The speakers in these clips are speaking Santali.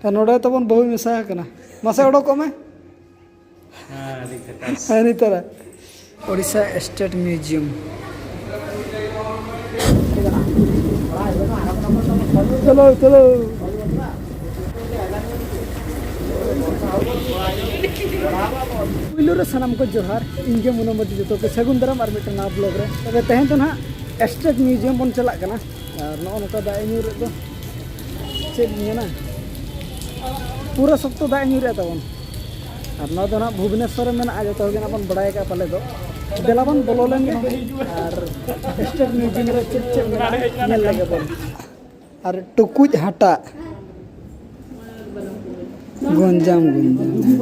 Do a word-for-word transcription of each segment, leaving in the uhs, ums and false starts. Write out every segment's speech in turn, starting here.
ᱟᱨ ᱱᱚᱰᱮ ᱛᱟᱵᱚᱱ ᱵᱟᱹᱦᱩᱭ ᱢᱮᱥᱟ ᱟᱠᱟᱱᱟ᱾ ᱢᱟᱥᱮ ᱚᱰᱚᱠᱚᱜ ᱢᱮ᱾ ᱦᱮᱸ, ᱟᱹᱰᱤ ᱡᱷᱟᱠᱟᱥ᱾ ᱦᱮᱸ, ᱱᱤᱛᱚᱜ ᱨᱮ᱾ Odisha State Museum᱾ ᱪᱚᱞᱚ, ᱪᱚᱞᱚ᱾ ᱯᱩᱭᱞᱩ ᱨᱮ ᱥᱟᱱᱟᱢ ᱠᱚ ᱡᱚᱦᱟᱨ, ᱤᱧ ᱜᱮ ᱢᱚᱱᱳᱢᱚᱛᱤ, ᱡᱚᱛᱚ ᱠᱚ ᱥᱟᱹᱜᱩᱱ ᱫᱟᱨᱟᱢ ᱟᱨ ᱢᱤᱫᱴᱟᱝ ᱱᱟᱣᱟ vlog ᱨᱮ᱾ ᱛᱚᱵᱮ ᱛᱮᱦᱮᱧ ᱫᱚ ᱱᱟᱦᱟᱜ State Museum ᱵᱚᱱ ᱪᱟᱞᱟᱜ ᱠᱟᱱᱟ᱾ ᱟᱨ ᱱᱚᱜᱼᱚ ᱱᱚᱝᱠᱟ ᱫᱟᱜ ᱮ ᱧᱩᱨᱮᱫ ᱫᱚ, ᱪᱮᱫ ᱤᱧ ᱢᱮᱱᱟ, ᱯᱩᱨᱟᱹ ᱥᱚᱠᱛᱚ ᱫᱟᱜ ᱮ ᱧᱩᱨᱮᱫ ᱛᱟᱵᱚᱱ᱾ ᱟᱨ ᱱᱚᱣᱟ ᱫᱚ ᱱᱟᱦᱟᱜ ᱵᱷᱩᱵᱽᱱᱮᱥᱥᱚᱨ ᱨᱮ ᱢᱮᱱᱟᱜᱼᱟ, ᱡᱚᱛᱚ ᱦᱚᱲ ᱜᱮ ᱱᱟᱦᱟᱜ ᱵᱚᱱ ᱵᱟᱲᱟᱭ ᱟᱠᱟᱫᱼᱟ ᱯᱟᱞᱮ ᱫᱚ᱾ ᱫᱮᱞᱟ ᱵᱚᱱ ᱵᱚᱞᱚ ᱞᱮᱱ ᱜᱮ ᱟᱨ State Museum ᱨᱮ ᱪᱮᱫ ᱪᱮᱫ ᱢᱮᱱᱟᱜᱼᱟ, ᱧᱮᱞ ᱞᱮᱜᱮ ᱵᱚᱱ᱾ ᱟᱨ ᱴᱩᱠᱩᱡ ᱦᱟᱴᱟᱜ᱾ ᱜᱚᱧᱡᱟᱢ, ᱜᱚᱧᱡᱟᱢ᱾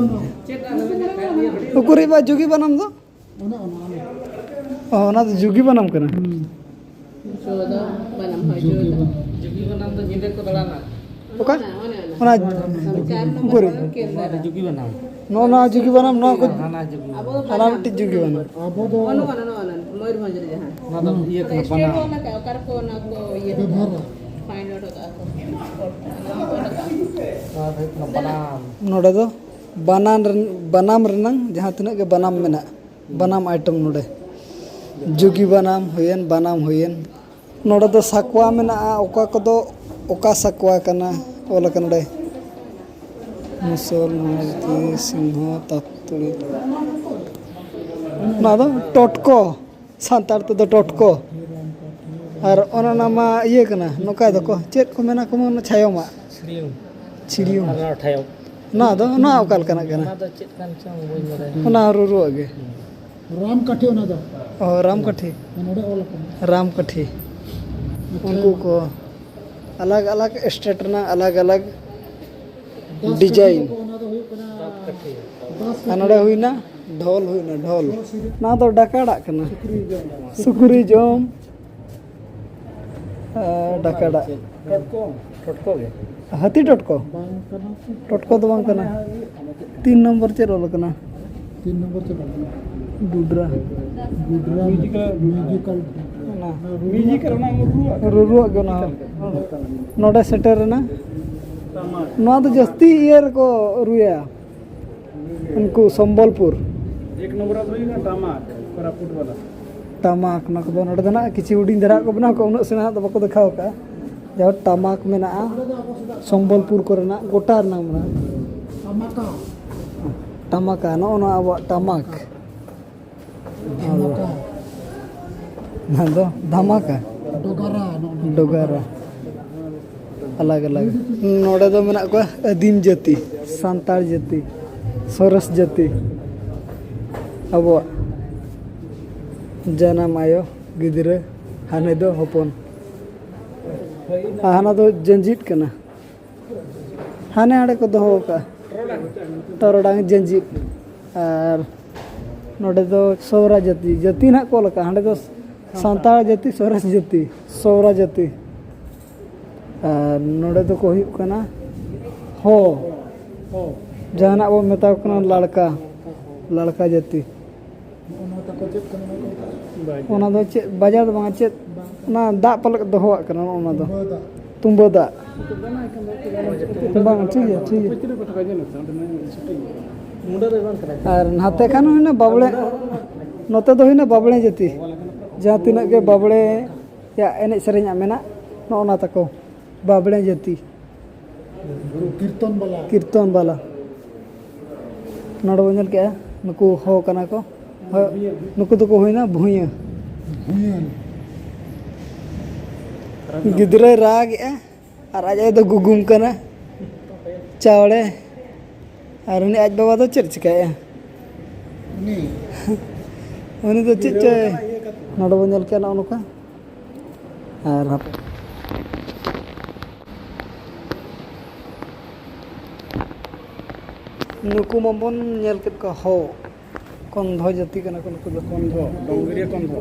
ᱩᱠᱩᱨᱤᱡ ᱵᱟ ᱡᱩᱜᱤ ᱵᱟᱱᱟᱢ ᱫᱚ? ᱚ, ᱚᱱᱟ ᱫᱚ ᱡᱩᱜᱤ ᱵᱟᱱᱟᱢ ᱠᱟᱱᱟ᱾ ᱡᱩᱜᱤ ᱵᱟᱱᱟᱢ᱾ ᱡᱩᱜᱤ ᱵᱟᱱᱟᱢ ᱫᱚ ᱧᱤᱫᱟᱹ ᱠᱚ ᱫᱟᱬᱟᱱᱟ᱾ ᱚᱠᱟ? ᱚᱱᱟ ᱩᱠᱩᱨᱤᱡ? ᱡᱩᱜᱤ ᱵᱟᱱᱟᱢ᱾ ᱱᱚᱜᱼᱚ ᱱᱚᱣᱟ ᱡᱩᱜᱤ ᱵᱟᱱᱟᱢ, ᱱᱚᱣᱟ ᱠᱚ᱾ ᱦᱟᱱᱟ ᱡᱩᱜᱤ ᱵᱟᱱᱟᱢ᱾ ᱦᱟᱱᱟ ᱢᱤᱫᱴᱤᱡ ᱡᱩᱜᱤ ᱵᱟᱱᱟᱢ᱾ ᱟᱵᱚ ᱫᱚ ᱚᱱᱟ ᱫᱚ ᱤᱭᱟᱹ ᱠᱟᱱᱟ, ᱵᱟᱱᱟᱢ᱾ ᱵᱮᱵᱚᱦᱟᱨᱟ᱾ ᱱᱚᱣᱟ ᱫᱚ ᱦᱩᱭᱩᱜ ᱠᱟᱱᱟ ᱵᱟᱱᱟᱢ᱾ ᱱᱚᱰᱮ ᱫᱚ ᱵᱟᱱᱟᱢ ᱨᱮᱱ-, ᱵᱟᱱᱟᱢ ᱨᱮᱱᱟᱝ ᱡᱟᱦᱟᱸ ᱛᱤᱱᱟᱹᱜ ᱜᱮ ᱵᱟᱱᱟᱢ ᱢᱮᱱᱟᱜ, ᱵᱟᱱᱟᱢ item ᱱᱚᱰᱮ᱾ ᱡᱩᱜᱤ ᱵᱟᱱᱟᱢ ᱦᱩᱭᱮᱱ, ᱵᱟᱱᱟᱢ ᱦᱩᱭᱮᱱ᱾ ᱱᱚᱰᱮ ᱫᱚ ᱥᱟᱠᱣᱟ ᱢᱮᱱᱟᱜᱼᱟ, ᱚᱠᱟ ᱠᱚᱫᱚ ᱚᱠᱟ ᱥᱟᱠᱣᱟ ᱠᱟᱱᱟ, ᱚᱞ ᱟᱠᱟᱱᱟ ᱱᱚᱰᱮ᱾ ᱢᱩᱥᱚᱞ, ᱢᱟᱹᱨᱰᱤ, ᱥᱤᱝᱦᱚ, ᱛᱟᱛᱩᱲᱤ᱾ ᱱᱚᱣᱟ ᱫᱚ ᱴᱚᱴᱠᱚ, ᱥᱟᱱᱛᱟᱲ ᱛᱮᱫᱚ ᱴᱚᱴᱠᱚ᱾ ᱟᱨ ᱚᱱᱟ, ᱚᱱᱟ ᱢᱟ ᱤᱭᱟᱹ ᱠᱟᱱᱟ, ᱱᱚᱝᱠᱟ ᱫᱚᱠᱚ ᱪᱮᱫ ᱠᱚ ᱢᱮᱱᱟ ᱠᱚ, ᱚᱱᱟ ᱪᱷᱟᱭᱚᱢᱟᱜ᱾ ᱪᱷᱤᱲᱤᱭᱩᱢ᱾ ᱪᱷᱤᱲᱤᱭᱩᱢ᱾ ᱟᱨ ᱱᱚᱣᱟ ᱴᱷᱟᱭᱚᱢ᱾ ᱱᱚᱣᱟ ᱫᱚ, ᱱᱚᱣᱟ ᱚᱠᱟ ᱞᱮᱠᱟᱱᱟᱜ ᱠᱟᱱᱟ? ᱚᱱᱟ ᱫᱚ ᱪᱮᱫ ᱠᱟᱱ ᱪᱚᱝ ᱵᱟᱹᱧ ᱵᱟᱲᱟᱭᱟ᱾ ᱚᱱᱟ ᱦᱚᱸ ᱨᱩᱨᱩᱣᱟᱜ ᱜᱮ᱾ ᱨᱟᱢ ᱠᱟᱴᱷᱤ ᱚᱱᱟ ᱫᱚ᱾ ᱚ, ᱨᱟᱢ ᱠᱟᱴᱷᱤ᱾ ᱱᱚᱰᱮ ᱚᱞ ᱟᱠᱟᱱᱟ᱾ ᱨᱟᱢ ᱠᱟᱴᱷᱤ᱾ ᱟᱪᱪᱷᱟ᱾ ᱩᱱᱠᱩ ᱠᱚ ᱟᱞᱟᱜᱽ ᱟᱞᱟᱜᱽ state ᱨᱮᱱᱟᱜ ᱟᱞᱟᱜᱽ ᱟᱞᱟᱜᱽ ᱵᱟᱸᱥ ᱠᱟᱴᱷᱤ design᱾ ᱫᱚᱠᱚ, ᱚᱱᱟ ᱫᱚ ᱦᱩᱭᱩᱜ ᱠᱟᱱᱟ ᱵᱟᱸᱥ ᱠᱟᱴᱷᱤ᱾ ᱟᱨ ᱱᱚᱰᱮ ᱦᱩᱭᱱᱟ ᱰᱷᱚᱞ, ᱦᱩᱭᱱᱟ ᱰᱷᱚᱞ᱾ ᱰᱷᱚᱞ ᱥᱤᱨᱤᱡ᱾ ᱱᱚᱣᱟ ᱫᱚ ᱰᱟᱠᱟᱲᱟᱜ ᱠᱟᱱᱟ᱾ ᱥᱩᱠᱨᱤ ᱡᱚᱢ᱾ ᱥᱩᱠᱨᱤ ᱡᱚᱢ᱾ ᱟᱨ ᱰᱟᱠᱟᱲᱟᱜ᱾ ᱴᱚᱴᱠᱚ᱾ ᱴᱚᱴᱠᱚ ᱜᱮ᱾ ᱦᱟᱹᱛᱤ ᱴᱚᱴᱠᱚ? ᱵᱟᱝ ᱠᱟᱱᱟ ᱥᱮ᱾ ᱴᱚᱴᱠᱚ ᱫᱚ ᱵᱟᱝ ᱠᱟᱱᱟ᱾ ᱛᱤᱱ ᱱᱚᱢᱵᱚᱨ ᱪᱮᱫ ᱚᱞ ᱠᱟᱱᱟ? ᱛᱤᱱ ᱱᱚᱢᱵᱚᱨ ᱪᱮᱫ ᱚᱞ ᱠᱟᱱᱟ? ᱰᱩᱰᱨᱟ᱾ ᱰᱩᱰᱨᱟ ᱢᱤᱭᱩᱡᱤᱠᱟᱞ᱾ ᱢᱤᱭᱩᱡᱤᱠᱟᱞ᱾ ᱚᱱᱟ᱾ ᱚᱱᱟ ᱨᱩᱨᱩᱣᱟᱜ᱾ ᱢᱤᱭᱩᱡᱤᱠᱟᱞ, ᱚᱱᱟ ᱨᱩᱨᱩᱣᱟᱜ᱾ ᱨᱩᱨᱩᱣᱟᱜ ᱜᱮ ᱚᱱᱟ ᱦᱚᱸ᱾ ᱱᱚᱰᱮ ᱥᱮᱴᱮᱨ ᱮᱱᱟ᱾ ᱱᱚᱣᱟ ᱫᱚ ᱡᱟᱹᱥᱛᱤ ᱤᱭᱟᱹ ᱨᱮᱠᱚ ᱨᱩᱭᱟ, ᱩᱱᱠᱩ ᱥᱚᱢᱵᱚᱞᱯᱩᱨ᱾ ᱮᱠ ᱱᱚᱢᱵᱚᱨ ᱫᱚ ᱦᱩᱭᱩᱜ ᱠᱟᱱᱟ ᱴᱟᱢᱟᱠ, ᱠᱚᱨᱟᱯᱩᱴ ᱵᱟᱞᱟ᱾ ᱴᱟᱢᱟᱠ, ᱱᱚᱣᱟ ᱠᱚᱫᱚ ᱱᱚᱰᱮ ᱫᱚ ᱱᱟᱜ ᱠᱤᱪᱷᱩ ᱦᱩᱰᱤᱧ ᱫᱷᱟᱨᱟ ᱠᱚ ᱵᱮᱱᱟᱣ ᱠᱟᱜᱼᱟ, ᱩᱱᱟᱹᱜ ᱥᱮᱬᱟ ᱫᱚ ᱵᱟᱠᱚ ᱫᱮᱠᱷᱟᱣ ᱠᱟᱜᱼᱟ᱾ ᱡᱟᱦᱟᱸ ᱴᱟᱢᱟᱠ ᱢᱮᱱᱟᱜᱼᱟ, ᱥᱚᱢᱵᱚᱞᱯᱩᱨ ᱠᱚᱨᱮᱱᱟᱜ ᱜᱚᱴᱟ ᱨᱮᱱᱟᱜ ᱢᱮᱱᱟᱜᱼᱟ᱾ ᱴᱟᱢᱟᱠᱟ, ᱱᱚᱜᱼᱚ ᱱᱚᱣᱟ ᱟᱵᱚᱣᱟᱜ ᱴᱟᱢᱟᱠ᱾ ᱫᱷᱟᱢᱟᱠᱟ᱾ ᱱᱚᱣᱟ ᱫᱚ ᱫᱷᱟᱢᱟᱠᱟ᱾ ᱰᱚᱜᱟᱨᱟ, ᱱᱚᱜᱼᱚ ᱱᱚᱣᱟ᱾ ᱰᱚᱜᱟᱨᱟ᱾ ᱟᱞᱟᱜᱽ ᱟᱞᱟᱜᱽ᱾ ᱱᱚᱰᱮ ᱫᱚ ᱢᱮᱱᱟᱜ ᱠᱚᱣᱟ ᱟᱹᱫᱤᱢ ᱡᱟᱹᱛᱤ, ᱥᱟᱱᱛᱟᱲ ᱡᱟᱹᱛᱤ, ᱥᱚᱨᱮᱥ ᱡᱟᱹᱛᱤ᱾ ᱟᱵᱚᱣᱟᱜ ᱡᱟᱱᱟᱢ ᱟᱭᱳ, ᱜᱤᱫᱽᱨᱟᱹ, ᱦᱟᱱᱮ ᱫᱚ ᱦᱚᱯᱚᱱ᱾ ᱟᱨ ᱦᱟᱱᱟ ᱫᱚ ᱡᱟᱹᱸᱡᱤᱫ ᱠᱟᱱᱟ᱾ ᱦᱟᱱᱮ ᱦᱟᱸᱰᱮ ᱠᱚ ᱫᱚᱦᱚ ᱟᱠᱟᱫᱼᱟ᱾ ᱴᱚᱨᱚᱰᱟᱝ, ᱡᱟᱹᱸᱡᱤᱫ᱾ ᱟᱨ ᱱᱚᱰᱮ ᱫᱚ ᱥᱚᱦᱨᱟ ᱡᱟᱹᱛᱤ, ᱡᱟᱹᱛᱤ ᱱᱟᱦᱟᱜ ᱠᱚ ᱚᱞ ᱟᱠᱟᱫᱼᱟ᱾ ᱦᱟᱸᱰᱮ ᱫᱚ ᱥᱟᱱᱛᱟᱲ ᱡᱟᱹᱛᱤ, ᱥᱚᱨᱮᱥ ᱡᱟᱹᱛᱤ, ᱥᱚᱦᱨᱟ ᱡᱟᱹᱛᱤ᱾ ᱟᱨ ᱱᱚᱰᱮ ᱫᱚᱠᱚ ᱦᱩᱭᱩᱜ ᱠᱟᱱᱟ ᱦᱚ, ᱡᱟᱦᱟᱱᱟᱜ ᱵᱚᱱ ᱢᱮᱛᱟ ᱠᱚ ᱠᱟᱱᱟ ᱞᱟᱲᱠᱟ, ᱞᱟᱲᱠᱟ ᱡᱟᱹᱛᱤ᱾ ᱚᱱᱟ ᱫᱚ ᱪᱮᱫ ᱵᱟᱡᱟᱣ ᱫᱚ ᱵᱟᱝᱟ, ᱪᱮᱫ ᱚᱱᱟ ᱫᱟᱜ ᱯᱟᱞᱮᱫ ᱫᱚᱦᱚᱣᱟᱜ ᱠᱟᱱᱟ, ᱚᱱᱟ ᱫᱚ ᱛᱩᱸᱵᱟᱹ ᱫᱟᱜ᱾ ᱵᱟᱝ, ᱴᱷᱤᱠ ᱜᱮᱭᱟ, ᱴᱷᱤᱠ ᱜᱮᱭᱟ᱾ ᱟᱨ ᱱᱟᱛᱮ ᱠᱷᱟᱱ ᱦᱩᱭᱱᱟ ᱵᱟᱵᱽᱲᱮ, ᱱᱚᱛᱮ ᱫᱚ ᱦᱩᱭᱱᱟ ᱵᱟᱵᱽᱲᱮ ᱡᱟᱹᱛᱤ, ᱡᱟᱦᱟᱸ ᱛᱤᱱᱟᱹᱜ ᱜᱮ ᱵᱟᱵᱽᱲᱮ ᱭᱟᱜ ᱮᱱᱮᱡ ᱥᱮᱨᱮᱧᱟᱜ ᱢᱮᱱᱟᱜ, ᱱᱚᱜᱼᱚ ᱱᱟ ᱛᱟᱠᱚ ᱵᱟᱵᱽᱲᱮ ᱡᱟᱹᱛᱤ᱾ ᱠᱤᱨᱛᱚᱱ ᱵᱟᱞᱟ᱾ ᱠᱤᱨᱛᱚᱱ ᱵᱟᱞᱟ᱾ ᱱᱚᱰᱮ ᱵᱚᱱ ᱧᱮᱞ ᱠᱮᱜᱼᱟ, ᱱᱩᱠᱩ ᱦᱚ ᱠᱟᱱᱟ ᱠᱚ᱾ ᱦᱚ, ᱱᱩᱠᱩ ᱫᱚᱠᱚ ᱦᱩᱭᱱᱟ ᱵᱷᱩᱭᱟᱹ᱾ ᱵᱷᱩᱭᱟᱹ᱾ ᱜᱤᱫᱽᱨᱟᱹᱭ ᱨᱟᱜᱮᱜᱼᱟ ᱟᱨ ᱟᱡ ᱟᱭᱳ ᱫᱚ ᱜᱩᱜᱩᱢ ᱠᱟᱱᱟ᱾ ᱪᱟᱣᱞᱮ᱾ ᱟᱨ ᱩᱱᱤ ᱟᱡ ᱵᱟᱵᱟ ᱫᱚ ᱪᱮᱫ ᱪᱤᱠᱟᱹᱭᱮᱜᱼᱟ? ᱩᱱᱤ? ᱩᱱᱤ ᱫᱚ ᱪᱮᱫ ᱪᱚᱭ, ᱱᱚᱰᱮ ᱵᱚᱱ ᱧᱮᱞ ᱠᱮᱜᱼᱟ, ᱱᱚᱜᱼᱚ ᱱᱚᱝᱠᱟ᱾ ᱟᱨ ᱦᱟᱯᱮ᱾ ᱱᱩᱠᱩ ᱢᱟᱵᱚᱱ ᱧᱮᱞ ᱠᱮᱫ ᱠᱚᱣᱟ ᱦᱚ, ᱠᱚᱱᱫᱷᱚ ᱡᱟᱹᱛᱤ ᱠᱟᱱᱟ ᱠᱚ ᱱᱩᱠᱩ ᱫᱚ᱾ ᱠᱚᱱᱫᱷᱚ, ᱰᱚᱝᱜᱨᱤᱭᱟᱹ ᱠᱚᱱᱫᱷᱚ᱾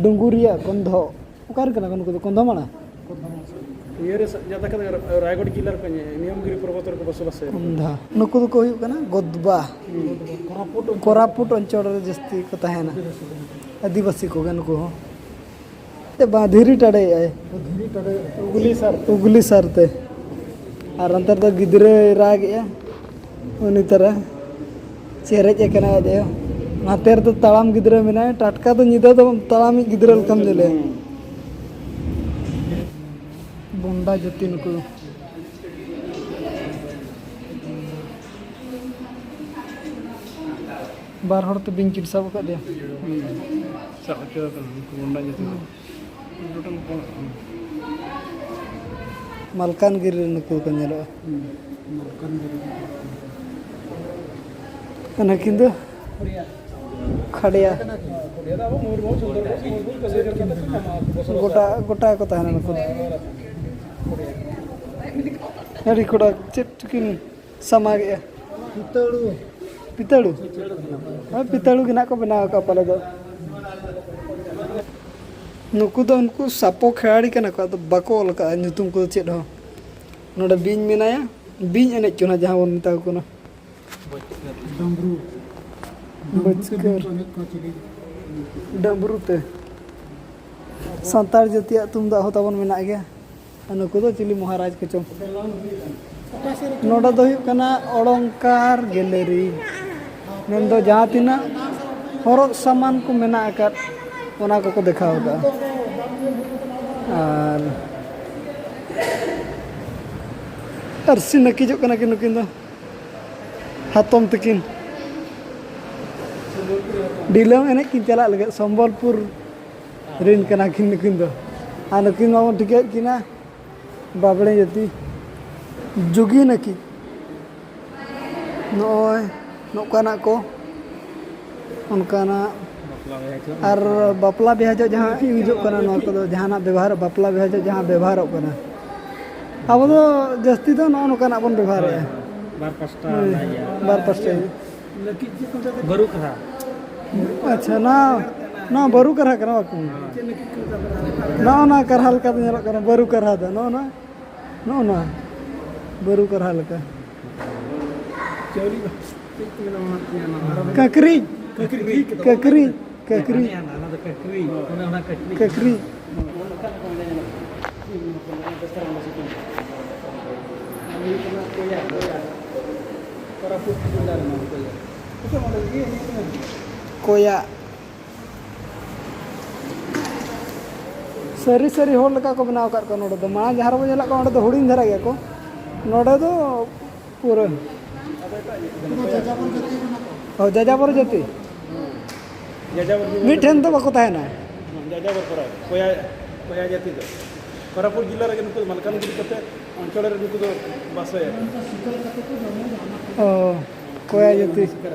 ᱰᱩᱝᱜᱩᱨᱤᱭᱟᱹ ᱠᱚᱱᱫᱷᱚ᱾ ᱚᱠᱟ ᱨᱮᱱ ᱠᱟᱱᱟ ᱠᱚ ᱱᱩᱠᱩ ᱫᱚ? ᱠᱚᱱᱫᱷᱚ ᱢᱟᱲᱟ? ᱤᱭᱟᱹ ᱨᱮ ᱡᱟᱫᱟ ᱠᱟᱛᱮ ᱨᱟᱭᱜᱚᱲ ᱡᱤᱞᱟ ᱨᱮ ᱠᱚ ᱧᱮ-, ᱱᱤᱭᱚᱢᱜᱤᱨᱤ ᱯᱚᱨᱵᱚᱛ ᱨᱮᱠᱚ ᱵᱚᱥᱚᱵᱟᱥᱟ᱾ ᱠᱚᱱᱫᱷᱟ᱾ ᱱᱩᱠᱩ ᱫᱚᱠᱚ ᱦᱩᱭᱩᱜ ᱠᱟᱱᱟ ᱜᱚᱫᱵᱟ᱾ ᱠᱚᱨᱟᱯᱩᱴ ᱚᱧᱪᱚᱞ ᱨᱮ ᱡᱟᱹᱥᱛᱤ ᱠᱚ ᱛᱟᱦᱮᱱᱟ᱾ ᱟᱹᱫᱤᱵᱟᱹᱥᱤ ᱠᱚᱜᱮ ᱱᱩᱠᱩ ᱦᱚᱸ᱾ ᱵᱟᱝ, ᱫᱷᱤᱨᱤ ᱴᱟᱰᱮᱭᱮᱜᱼᱟᱭ᱾ ᱩᱜᱽᱞᱤ ᱥᱟᱨ᱾ ᱩᱜᱽᱞᱤ ᱥᱟᱨ ᱛᱮ᱾ ᱟᱨ ᱚᱱᱛᱮ ᱨᱮᱫᱚ ᱜᱤᱫᱽᱨᱟᱹᱭ ᱨᱟᱜᱮᱜᱼᱟ᱾ ᱩᱱᱤ ᱛᱟᱨᱟ ᱪᱮᱨᱮᱡ ᱟᱠᱟᱱᱟᱭ ᱟᱡ ᱟᱭᱳ᱾ ᱱᱟᱛᱮ ᱨᱮᱫᱚ ᱛᱟᱲᱟᱢ ᱜᱤᱫᱽᱨᱟᱹ ᱢᱮᱱᱟᱭᱟ᱾ ᱴᱟᱴᱠᱟ ᱫᱚ ᱧᱤᱫᱟᱹ ᱫᱚ ᱛᱟᱲᱟᱢᱤᱡ ᱜᱤᱫᱽᱨᱟᱹ ᱞᱮᱠᱟᱢ ᱧᱮᱞᱮᱭᱟ᱾ ᱵᱚᱱᱰᱟ ᱡᱟᱹᱛᱤ ᱱᱩᱠᱩ ᱫᱚ᱾ ᱵᱟᱨ ᱦᱚᱲ ᱛᱮ ᱵᱤᱧ ᱠᱤᱱ ᱥᱟᱵ ᱟᱠᱟᱫᱮᱭᱟ᱾ ᱥᱟᱵ ᱦᱚᱪᱚ ᱟᱠᱟᱱᱟ ᱩᱱᱠᱩ ᱵᱚᱱᱰᱟ ᱡᱟᱹᱛᱤ ᱫᱚ᱾ ᱢᱟᱞᱠᱟᱱᱜᱤᱨᱤ ᱨᱮ ᱱᱩᱠᱩ ᱠᱚ ᱧᱮᱞᱚᱜᱼᱟ᱾ ᱢᱟᱞᱠᱟᱱᱜᱤᱨᱤ᱾ ᱱᱩᱠᱤᱱ ᱫᱚ ᱠᱷᱟᱰᱭᱟ᱾ ᱜᱚᱴᱟ, ᱜᱚᱴᱟ ᱠᱚ ᱛᱟᱦᱮᱱᱟ ᱱᱩᱠᱩ ᱫᱚ᱾ ᱟᱹᱰᱤ ᱠᱚᱲᱟ ᱪᱮᱫ ᱪᱚᱠᱤᱱ ᱥᱟᱢᱟᱜᱮᱜᱼᱟ᱾ ᱯᱤᱛᱟᱹᱲᱩ᱾ ᱯᱤᱛᱟᱹᱲᱩ? ᱦᱮᱸ, ᱯᱤᱛᱟᱹᱲᱩ ᱜᱮ ᱱᱟᱜ ᱠᱚ ᱵᱮᱱᱟᱣ ᱟᱠᱟᱫ ᱯᱟᱞᱮ ᱫᱚ᱾ ᱱᱩᱠᱩ ᱫᱚ ᱩᱱᱠᱩ ᱥᱟᱯᱚ ᱠᱷᱮᱞᱟᱲᱤ ᱠᱟᱱᱟ ᱠᱚ, ᱟᱫᱚ ᱵᱟᱠᱚ ᱚᱞ ᱟᱠᱟᱫᱼᱟ ᱧᱩᱛᱩᱢ ᱠᱚᱫᱚ ᱪᱮᱫ ᱦᱚᱸ᱾ ᱱᱚᱰᱮ ᱵᱤᱧ ᱢᱮᱱᱟᱭᱟ, ᱵᱤᱧ ᱮᱱᱮᱡ ᱠᱚ ᱱᱟᱜ ᱡᱟᱦᱟᱸ ᱵᱚᱱ ᱢᱮᱛᱟ ᱠᱚ ᱠᱟᱱᱟ᱾ ᱰᱟᱢᱵᱽᱨᱩ᱾ ᱵᱟᱹᱪᱠᱟᱹᱨ᱾ ᱰᱟᱢᱵᱽᱨᱩ ᱛᱮ᱾ ᱥᱟᱱᱛᱟᱲ ᱡᱟᱹᱛᱤᱭᱟᱜ ᱛᱩᱢᱫᱟᱜ ᱦᱚᱸ ᱛᱟᱵᱚᱱ ᱢᱮᱱᱟᱜ ᱜᱮᱭᱟ᱾ ᱟᱨ ᱱᱩᱠᱩ ᱫᱚ ᱪᱤᱞᱤ ᱢᱚᱦᱟᱨᱟᱡᱽ ᱠᱚᱪᱚᱝ? ᱱᱚᱰᱮ ᱫᱚ ᱦᱩᱭᱩᱜ ᱠᱟᱱᱟ ᱚᱲᱚᱝᱠᱟᱨ ᱜᱮᱞᱟᱨᱤ, ᱢᱮᱱᱫᱚ ᱡᱟᱦᱟᱸ ᱛᱤᱱᱟᱹᱜ ᱦᱚᱨᱚᱜ ᱥᱟᱢᱟᱱ ᱠᱚ ᱢᱮᱱᱟᱜ ᱟᱠᱟᱫ, ᱚᱱᱟ ᱠᱚᱠᱚ ᱫᱮᱠᱷᱟᱣ ᱟᱠᱟᱫᱼᱟ᱾ ᱟᱨ ᱟᱹᱨᱥᱤ ᱱᱟᱹᱠᱤᱡᱚᱜ ᱠᱟᱱᱟ ᱠᱤᱱ ᱱᱩᱠᱤᱱ ᱫᱚ, ᱦᱟᱛᱚᱢ ᱛᱟᱹᱠᱤᱱ᱾ ᱰᱷᱤᱞᱟᱹᱢ ᱮᱱᱮᱡ ᱠᱤᱱ ᱪᱟᱞᱟᱜ ᱞᱟᱹᱜᱤᱫ, ᱥᱚᱢᱵᱚᱞᱯᱩᱨ ᱨᱮᱱ ᱠᱟᱱᱟ ᱠᱤᱱ ᱱᱩᱠᱤᱱ ᱫᱚ᱾ ᱟᱨ ᱱᱩᱠᱤᱱ ᱢᱟᱵᱚᱱ ᱴᱷᱤᱠᱟᱹᱭᱮᱫ ᱠᱤᱱᱟ ᱵᱟᱵᱽᱲᱮ ᱡᱟᱹᱛᱤ, ᱡᱩᱜᱤ ᱱᱟᱹᱠᱤᱡ᱾ ᱱᱚᱜᱼᱚᱭ ᱱᱚᱝᱠᱟᱱᱟᱜ ᱠᱚ, ᱚᱱᱠᱟᱱᱟᱜ᱾ ᱟᱨ ᱵᱟᱯᱞᱟ ᱵᱤᱦᱟᱹ ᱡᱚᱜ ᱡᱟᱦᱟᱸ ᱤᱭᱩᱡᱚᱜ ᱠᱟᱱᱟ, ᱱᱚᱣᱟ ᱠᱚᱫᱚ ᱡᱟᱦᱟᱱᱟᱜ ᱵᱮᱵᱚᱦᱟᱨ, ᱵᱟᱯᱞᱟ ᱵᱤᱦᱟᱹ ᱡᱚᱜ ᱡᱟᱦᱟᱸ ᱵᱮᱵᱚᱦᱟᱨᱚᱜ ᱠᱟᱱᱟ, ᱟᱵᱚ ᱫᱚ ᱡᱟᱹᱥᱛᱤ ᱫᱚ ᱱᱚᱜᱼᱚ ᱱᱚᱝᱠᱟᱱᱟᱜ ᱵᱚᱱ ᱵᱮᱵᱚᱦᱟᱨᱮᱜᱼᱟ᱾ ᱵᱟᱨ ᱯᱟᱥᱴᱟ ᱦᱳᱭ, ᱚᱱᱟ ᱤᱭᱟᱹ᱾ ᱵᱟᱨ ᱯᱟᱥᱴᱟ ᱤᱭᱟᱹ᱾ ᱵᱟᱹᱨᱩ ᱠᱟᱨᱦᱟ᱾ ᱟᱪᱪᱷᱟ, ᱱᱚᱣᱟ, ᱱᱚᱣᱟ ᱵᱟᱹᱨᱩ ᱠᱟᱨᱦᱟ ᱠᱟᱱᱟ ᱵᱟᱠᱚ? ᱦᱮᱸ᱾ ᱱᱚᱜᱼᱚ ᱱᱚᱣᱟ ᱠᱟᱨᱦᱟ ᱞᱮᱠᱟ ᱫᱚ ᱧᱮᱞᱚᱜ ᱠᱟᱱᱟ, ᱵᱟᱹᱨᱩ ᱠᱟᱨᱦᱟ ᱫᱚ᱾ ᱱᱚᱜᱼᱚ ᱱᱚᱣᱟ, ᱱᱚᱜᱼᱚ ᱱᱚᱣᱟ ᱵᱟᱹᱨᱩ ᱠᱟᱨᱦᱟ ᱞᱮᱠᱟ᱾ ᱪᱟᱣᱞᱮ ᱫᱚ ᱪᱮᱫ ᱠᱚ ᱢᱮᱱᱟ, ᱚᱱᱟ ᱠᱚ ᱢᱮᱱᱟ, ᱚᱱᱟ ᱫᱚ ᱠᱟᱠᱨᱤ᱾ ᱠᱟᱠᱨᱤ᱾ ᱠᱟᱠᱨᱤ᱾ ᱠᱟᱠᱨᱤ᱾ ᱦᱟᱱᱮ ᱚᱱᱟ ᱫᱚ ᱠᱟᱠᱨᱤ᱾ ᱚᱱᱮ ᱚᱱᱟ ᱠᱟᱠᱨᱤ᱾ ᱠᱟᱠᱨᱤ᱾ ᱠᱚᱭᱟ᱾ ᱥᱟᱹᱨᱤ ᱥᱟᱹᱨᱤ ᱦᱚᱲ ᱞᱮᱠᱟ ᱠᱚ ᱵᱮᱱᱟᱣ ᱟᱠᱟᱫ ᱠᱚᱣᱟ ᱱᱚᱰᱮ ᱫᱚ᱾ ᱢᱟᱲᱟᱝ ᱡᱟᱦᱟᱸ ᱨᱮᱵᱚᱱ ᱧᱮᱞᱮᱫ ᱠᱚᱣᱟ, ᱚᱸᱰᱮ ᱫᱚ ᱦᱩᱰᱤᱧ ᱫᱷᱟᱨᱟ ᱜᱮᱭᱟ ᱠᱚ, ᱱᱚᱰᱮ ᱫᱚ ᱯᱩᱨᱟᱹ᱾ ᱦᱳᱭ, ᱡᱟᱡᱟᱵᱚᱨ ᱡᱟᱹᱛᱤ᱾ ᱡᱟᱡᱟᱵᱚᱨ ᱡᱟᱹᱛᱤ᱾ ᱢᱤᱫ ᱴᱷᱮᱱ ᱫᱚ ᱵᱟᱠᱚ ᱛᱟᱦᱮᱱᱟ᱾ ᱡᱟᱡᱟᱵᱚᱨ ᱠᱚᱨᱟ, ᱠᱚᱭᱟ, ᱠᱚᱭᱟ ᱡᱟᱹᱛᱤ ᱫᱚ᱾ ᱠᱚᱨᱟᱯᱩᱨ ᱡᱤᱞᱟ ᱨᱮᱜᱮ ᱱᱩᱠᱩ ᱫᱚ ᱢᱟᱞᱠᱟᱱᱜᱤᱨᱤ ᱠᱟᱛᱮ ᱚᱧᱪᱚᱞ ᱨᱮ ᱱᱩᱠᱩ ᱫᱚ ᱵᱟᱥᱚᱭᱟ᱾ ᱚ, ᱠᱚᱭᱟ ᱡᱟᱹᱛᱤ᱾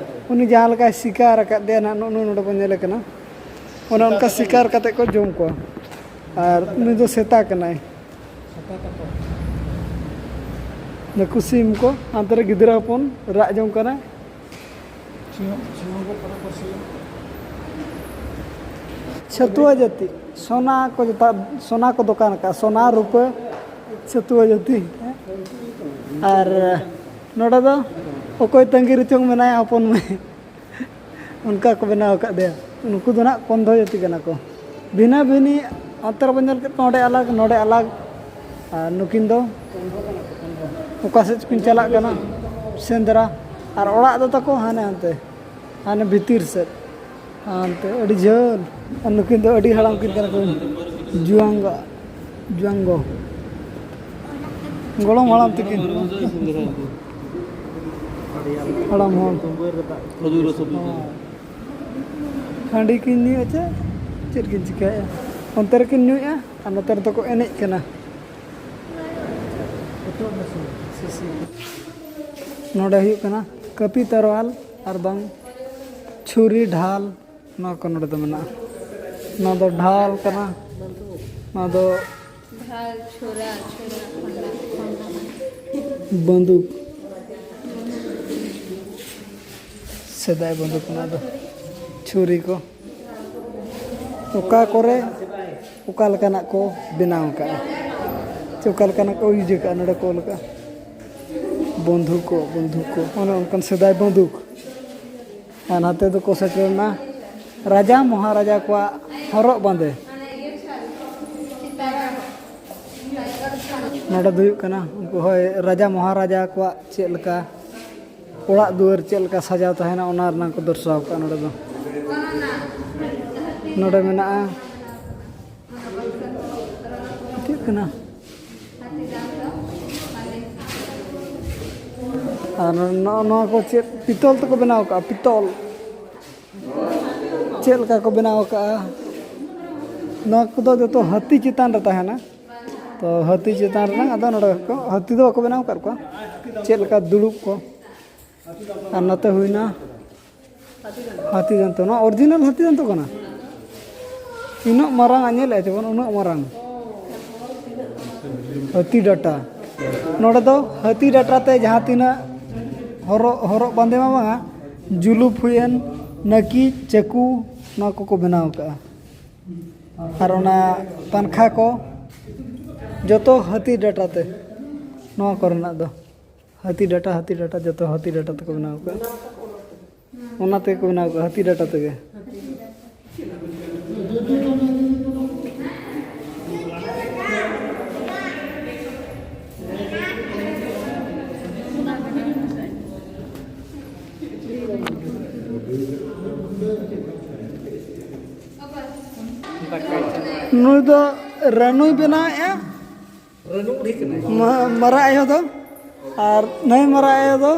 ᱩᱱᱤ ᱡᱟᱦᱟᱸ ᱞᱮᱠᱟᱭ ᱥᱤᱠᱟᱨ ᱟᱠᱟᱫ ᱫᱮᱭᱟ ᱱᱟᱦᱟᱜ, ᱱᱚᱜᱼᱚ ᱱᱚᱰᱮ ᱵᱚᱱ ᱧᱮᱞᱮ ᱠᱟᱱᱟ᱾ ᱚᱱᱮ ᱚᱱᱠᱟ ᱥᱤᱠᱟᱨ ᱠᱟᱛᱮ ᱠᱚ ᱡᱚᱢ ᱠᱚᱣᱟ᱾ ᱟᱨ ᱩᱱᱤ ᱫᱚ ᱥᱮᱛᱟ ᱠᱟᱱᱟᱭ᱾ ᱱᱩᱠᱩ ᱥᱤᱢ ᱠᱚ, ᱦᱟᱱᱛᱮ ᱨᱮ ᱜᱤᱫᱽᱨᱟᱹ ᱦᱚᱯᱚᱱ ᱨᱟᱜ ᱡᱚᱝ ᱠᱟᱱᱟᱭ᱾ ᱪᱷᱟᱹᱛᱩᱣᱟ ᱡᱟᱹᱛᱤ, ᱥᱚᱱᱟ ᱠᱚ ᱡᱚᱛᱟ, ᱥᱚᱱᱟ ᱠᱚ ᱫᱚᱠᱟᱱ ᱟᱠᱟᱫᱼᱟ, ᱥᱚᱱᱟ, ᱨᱩᱯᱟᱹ, ᱪᱷᱟᱹᱛᱩᱣᱟ ᱡᱟᱹᱛᱤ᱾ ᱟᱨ ᱱᱚᱰᱮ ᱫᱚ ᱚᱠᱚᱭ ᱛᱟᱺᱜᱤ ᱨᱮᱪᱚᱝ ᱢᱮᱱᱟᱭᱟ, ᱦᱚᱯᱚᱱ ᱢᱟᱹᱭ᱾ ᱚᱱᱠᱟ ᱠᱚ ᱵᱮᱱᱟᱣ ᱟᱠᱟᱫ ᱫᱮᱭᱟ᱾ ᱱᱩᱠᱩ ᱫᱚ ᱱᱟᱜ ᱠᱚᱱᱫᱷᱚ ᱡᱟᱹᱛᱤ ᱠᱟᱱᱟ ᱠᱚ᱾ ᱵᱷᱤᱱᱟᱹ ᱵᱷᱤᱱᱤ ᱚᱱᱛᱮ ᱨᱮᱵᱚᱱ ᱧᱮᱞ ᱠᱮᱫ ᱠᱚᱣᱟ, ᱚᱸᱰᱮ ᱟᱞᱟᱜᱽ, ᱱᱚᱰᱮ ᱟᱞᱟᱜᱽ᱾ ᱟᱨ ᱱᱩᱠᱤᱱ ᱫᱚ ᱚᱠᱟ ᱥᱮᱫ ᱠᱤᱱ ᱪᱟᱞᱟᱜ ᱠᱟᱱᱟ ᱥᱮᱸᱫᱽᱨᱟ, ᱟᱨ ᱚᱲᱟᱜ ᱫᱚ ᱛᱟᱠᱚ ᱦᱟᱱᱮ ᱦᱟᱱᱛᱮ, ᱦᱟᱱᱮ ᱵᱷᱤᱛᱤᱨ ᱥᱮᱫ, ᱦᱟᱱᱛᱮ ᱟᱹᱰᱤ ᱡᱷᱟᱹᱞ᱾ ᱟᱨ ᱱᱩᱠᱤᱱ ᱫᱚ ᱟᱹᱰᱤ ᱦᱟᱲᱟᱢ ᱠᱤᱱ ᱠᱟᱱᱟ ᱠᱚ, ᱡᱩᱣᱟᱝ, ᱡᱩᱣᱟᱝ ᱜᱚ᱾ ᱜᱚᱲᱚᱢ ᱦᱟᱲᱟᱢ ᱛᱟᱹᱠᱤᱱ᱾ ᱦᱟᱲᱟᱢ ᱦᱚᱲ᱾ ᱦᱟᱺᱰᱤ ᱠᱤᱱ ᱧᱩᱭᱮᱫᱼᱟ ᱪᱮ ᱪᱮᱫ ᱠᱤᱱ ᱪᱤᱠᱟᱹᱭᱮᱫᱼᱟ? ᱚᱱᱛᱮ ᱨᱮᱠᱤᱱ ᱧᱩᱭᱮᱫᱼᱟ ᱟᱨ ᱱᱚᱛᱮ ᱨᱮᱫᱚ ᱠᱚ ᱮᱱᱮᱡ ᱠᱟᱱᱟ᱾ ᱱᱚᱰᱮ ᱦᱩᱭᱩᱜ ᱠᱟᱱᱟ ᱠᱟᱹᱯᱤ ᱛᱟᱨᱣᱟᱞ ᱟᱨ ᱵᱟᱝ ᱪᱷᱩᱨᱤ ᱰᱷᱟᱞ᱾ ᱱᱚᱣᱟ ᱠᱚ ᱱᱚᱰᱮ ᱫᱚ ᱢᱮᱱᱟᱜᱼᱟ᱾ ᱱᱚᱣᱟ ᱫᱚ ᱰᱷᱟᱞ ᱠᱟᱱᱟ, ᱱᱚᱣᱟ ᱫᱚ ᱰᱷᱟᱞ, ᱪᱷᱩᱨᱟ, ᱪᱷᱩᱨᱟ, ᱠᱷᱚᱱᱰᱟ, ᱠᱷᱚᱱᱰᱟ᱾ ᱵᱟᱱᱫᱩᱠ, ᱥᱮᱫᱟᱭ ᱵᱟᱱᱫᱩᱠ, ᱱᱚᱣᱟ ᱫᱚ ᱪᱷᱩᱨᱤ ᱠᱚ᱾ ᱚᱠᱟ ᱠᱚᱨᱮ ᱚᱠᱟ ᱞᱮᱠᱟᱱᱟᱜ ᱠᱚ ᱵᱮᱱᱟᱣ ᱟᱠᱟᱫᱼᱟ, ᱪᱮ ᱚᱠᱟ ᱞᱮᱠᱟᱱᱟᱜ ᱠᱚ ᱤᱭᱩᱡᱽ ᱟᱠᱟᱫᱼᱟ, ᱱᱚᱰᱮ ᱠᱚ ᱚᱞ ᱟᱠᱟᱫᱼᱟ ᱵᱚᱱᱫᱷᱩᱠ ᱠᱚ, ᱵᱚᱱᱫᱷᱩᱠ ᱠᱚ, ᱚᱱᱮ ᱚᱱᱠᱟᱱ ᱥᱮᱫᱟᱭ ᱵᱚᱱᱫᱷᱩᱠ᱾ ᱟᱨ ᱱᱚᱛᱮ ᱫᱚᱠᱚ ᱥᱮᱴᱮᱨᱮᱱᱟ ᱨᱟᱡᱟ ᱢᱚᱦᱟᱨᱟᱡᱟ ᱠᱚᱣᱟᱜ ᱦᱚᱨᱚᱜ ᱵᱟᱸᱫᱮ᱾ ᱱᱚᱰᱮ ᱫᱚ ᱦᱩᱭᱩᱜ ᱠᱟᱱᱟ ᱩᱱᱠᱩ, ᱦᱳᱭ, ᱨᱟᱡᱟ ᱢᱚᱦᱟᱨᱟᱡᱟ ᱠᱚᱣᱟᱜ ᱪᱮᱫ ᱞᱮᱠᱟ ᱚᱲᱟᱜ ᱫᱩᱣᱟᱹᱨ, ᱪᱮᱫ ᱞᱮᱠᱟ ᱥᱟᱡᱟᱣ ᱛᱟᱦᱮᱱᱟ, ᱚᱱᱟ ᱨᱮᱱᱟᱜ ᱠᱚ ᱫᱚᱨᱥᱟᱣ ᱠᱟᱜᱼᱟ ᱱᱚᱰᱮ ᱫᱚ᱾ ᱱᱚᱰᱮ ᱢᱮᱱᱟᱜᱼᱟ, ᱪᱮᱫ ᱠᱟᱱᱟ? ᱟᱨ ᱱᱚᱜᱼᱚ ᱱᱚᱣᱟ ᱠᱚ ᱪᱮᱫ ᱯᱤᱛᱚᱞ ᱛᱮᱠᱚ ᱵᱮᱱᱟᱣ ᱠᱟᱜᱼᱟ, ᱯᱤᱛᱚᱞ᱾ ᱪᱮᱫ ᱞᱮᱠᱟ ᱠᱚ ᱵᱮᱱᱟᱣ ᱠᱟᱜᱼᱟ? ᱱᱚᱣᱟ ᱠᱚᱫᱚ ᱡᱚᱛᱚ ᱦᱟᱹᱛᱤ ᱪᱮᱛᱟᱱ ᱨᱮ ᱛᱟᱦᱮᱱᱟ᱾ ᱛᱚ, ᱦᱟᱹᱛᱤ ᱪᱮᱛᱟᱱ ᱨᱮᱱᱟᱜ, ᱟᱫᱚ ᱱᱚᱰᱮ ᱠᱚ, ᱦᱟᱹᱛᱤ ᱫᱚ ᱵᱟᱠᱚ ᱵᱮᱱᱟᱣ ᱟᱠᱟᱫ ᱠᱚᱣᱟ᱾ ᱪᱮᱫ ᱞᱮᱠᱟ ᱫᱩᱲᱩᱵ ᱠᱚ᱾ ᱟᱨ ᱱᱚᱛᱮ ᱦᱩᱭᱱᱟ ᱦᱟᱹᱛᱤ ᱫᱟᱱᱛᱚ, ᱱᱚᱣᱟ ᱚᱨᱤᱡᱤᱱᱟᱞ ᱦᱟᱹᱛᱤ ᱫᱟᱱᱛᱚ ᱠᱟᱱᱟ᱾ ᱛᱤᱱᱟᱹᱜ ᱢᱟᱨᱟᱝ ᱟᱜ ᱧᱮᱞᱮᱫᱼᱟ ᱪᱮᱵᱚᱱ, ᱩᱱᱟᱹᱜ ᱢᱟᱨᱟᱝ ᱦᱟᱹᱛᱤ ᱰᱟᱴᱟ᱾ ᱱᱚᱰᱮ ᱫᱚ ᱦᱟᱹᱛᱤ ᱰᱟᱴᱟ ᱛᱮ ᱡᱟᱦᱟᱸ ᱛᱤᱱᱟᱹᱜ ᱦᱚᱨᱚᱜ, ᱦᱚᱨᱚᱜ ᱵᱟᱸᱫᱮ ᱢᱟ ᱵᱟᱝᱟ, ᱡᱩᱞᱩᱯ ᱦᱩᱭᱮᱱ, ᱱᱟᱹᱠᱤᱡ, ᱪᱟᱹᱠᱩ, ᱱᱚᱣᱟ ᱠᱚᱠᱚ ᱵᱮᱱᱟᱣ ᱠᱟᱜᱼᱟ᱾ ᱟᱨ ᱚᱱᱟ ᱯᱟᱱᱠᱷᱟ ᱠᱚ ᱡᱚᱛᱚ ᱦᱟᱹᱛᱤ ᱰᱟᱴᱟ ᱛᱮ, ᱱᱚᱣᱟ ᱠᱚᱨᱮᱱᱟᱜ ᱫᱚ ᱦᱟᱹᱛᱤ ᱰᱟᱴᱟ, ᱦᱟᱹᱛᱤ ᱰᱟᱴᱟ, ᱡᱚᱛᱚ ᱦᱟᱹᱛᱤ ᱰᱟᱴᱟ ᱛᱮᱠᱚ ᱵᱮᱱᱟᱣ ᱠᱟᱜᱼᱟ᱾ ᱚᱱᱟ ᱛᱮᱜᱮ ᱠᱚ ᱵᱮᱱᱟᱣ ᱠᱟᱜᱼᱟ, ᱦᱟᱹᱛᱤ ᱰᱟᱴᱟ ᱛᱮᱜᱮ᱾ ᱱᱩᱭ ᱫᱚ ᱨᱟᱹᱱᱩᱭ ᱵᱮᱱᱟᱣᱮᱫᱼᱟ᱾ ᱨᱟᱹᱱᱩ ᱵᱩᱰᱷᱤ ᱠᱟᱱᱟᱭ᱾ ᱢᱟ-, ᱢᱟᱨᱟᱜ ᱟᱭᱳ ᱫᱚ, ᱟᱨ ᱱᱟᱹᱭ ᱢᱟᱨᱟᱜ ᱟᱭᱳ ᱫᱚ